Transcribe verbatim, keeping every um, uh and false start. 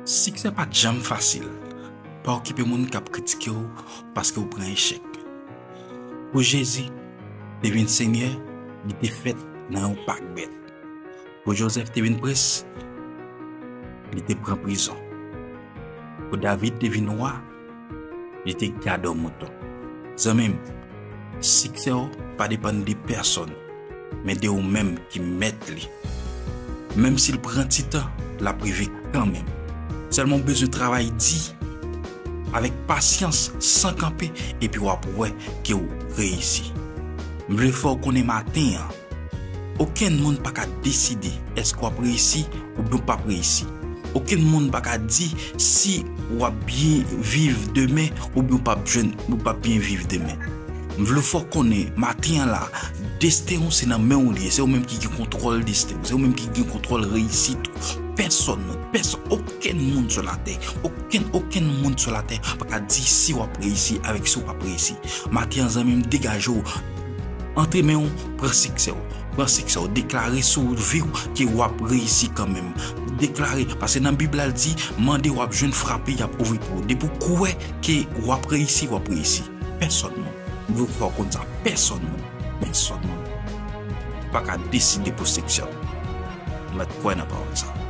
Siksè pa t janm fasil. Pa okipe moun k ap kritike w paske w pran echèk. Pou Jezi te vin Senyè, li te fèt nan yon pak bèt. Pou Jozèf te vin prens, li te pran prizon. Pou David te vin wa, li te gadò mouton. Zanmi m, siksè w pa depann de pèsòn, men de ou menm ki mèt li. Menm si l pran ti tan, l ap rive kanmenm. Sèlman w bezwen travay di, avèk pasyans, san kanpe, epi w ap wè ke w reyisi. M vle fè w konnen maten an, okenn moun pa ka deside èske w ap reyisi oubyen w p ap reyisi. Okenn moun pa ka di si w ap byen viv demen oubyen w p ap jwenn, ou p ap byen viv demen. M vle fè w konnen maten an la, desten w se nan men w li ye. Se ou menm ki gen kontwòl desten w. Se ou menm ki gen kontwòl reyisit ou. Pèsòn, pèsòn, okenn moun sou latè, okenn, okenn moun sou latè pa ka di si w ap reyisi avèk si w p ap reyisi. Maten an, zanmi m, degaje w. Antre men w, pran siksè w. Pran siksè w. Deklare sou vi w ke w ap reyisi kanmenm. Deklare, paske nan Bib la, l di, mande, w ap jwenn, frape, y ap ouvri pou ou. Depi w kwè ke w ap reyisi, w ap reyisi. Pèsòn moun. M vle fè w konn sa. Pèsòn moun. Pèsòn moun pa ka deside pou siksè w. Mèt kwè nan pawòl sa.